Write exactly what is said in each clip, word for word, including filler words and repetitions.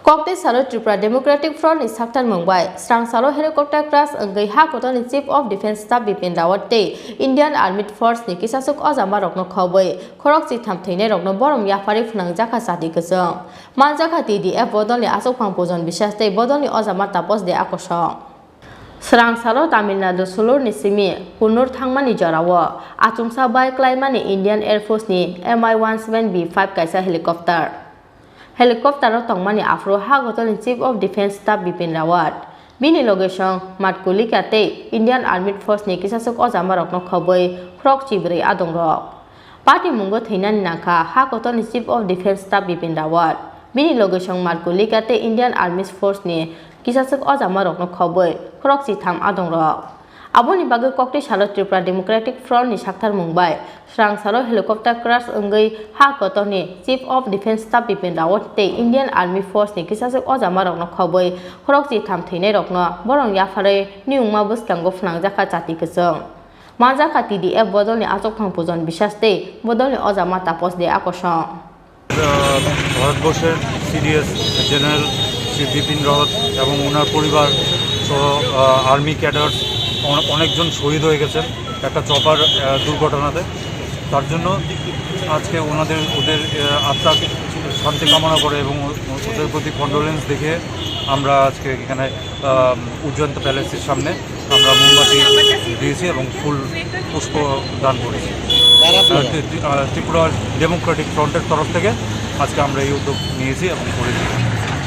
Kokti salo Tripura Democratic Front ni sakthar mung bai srang salo helicopter crash wngwi ha kotor ni Chief of Defence Staff Bipin Rawat tei Indian Armed Force ni kisasuk ojama rokno khobwi khorok chitham thwinai rokno borom yapharwi phwnangjakha chati kwchwng. Manjakha T D F bodol ni achukphang Pujon Biswas tei bodol ni ojama Tapos De Akosong. Srang salo Tamil Nadu sulur ni simi Kunnur thangmani jorao achomsa bai klaimani Indian Air Force ni M I one seven B five kaisa helicopter. Helicopter o tongmani aphuru ha kotor ni Chief of Defence Staff Bipin Rawat, bini loge song Matkulika tei Indian Armed Force ni kisasuk ojama rokno khobwi khorok chibrwi adong rok. Party mungo thwinani nangkha ha kotor ni Chief of Defence Staff Bipin Rawat, bini loge song Matkulika tei Indian Armed Force ni kisasuk ojama rokno khobwi khorok chitham adong rok. Aboni bagwi kokti salo Tripura Democratic Front ni sakthar mung bai srang salo helicopter crash wngwi ha kotor ni Chief of Defence Staff Bipin Rawat tei Indian Army Force ni kisasuk ojama rokno khobwi khorok chitham thwinai rokno borom yapharwi niyungma bwskango phwnangjakha chati kwchwng. Manjakha T D F bodol ni achukphang Pujon Biswas tei bodol ni ojama Tapos De Akosong. আহ, ভারতবর্ষের CDS general Shri বিপিন রাওয়াত এবং ওনার পরিবার সহ আহ, army cadres অনে- অনেকজন শহীদ হয়ে গেছেন একটা চপার আহ, দুর্ঘটনাতে। তার জন্য আজকে ওনাদের ওদের আহ, আত্মাকে শান্তি কামনা করে এবং ও- ওদের প্রতি কন্ডোলেন্স দেখে আমরা আজকে এখানে আহ, উজ্জয়ন্ত প্যালেসের সামনে আমরা মোমবাতি দিয়েছি এবং ফুল পুষ্প দান করেছি। কারা আহ, আপনারা? ত্রি- ত্রি- আহ, ত্রিপুরা ডেমোক্রেটিক ফ্রন্টের তরফ থেকে আজকে আমরা এই উদ্যোগ নিয়েছি এবং করেছি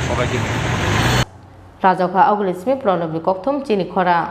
সবাইকে নিয়ে। Rajokha Oglismi Pranobni kokthum chini khorang.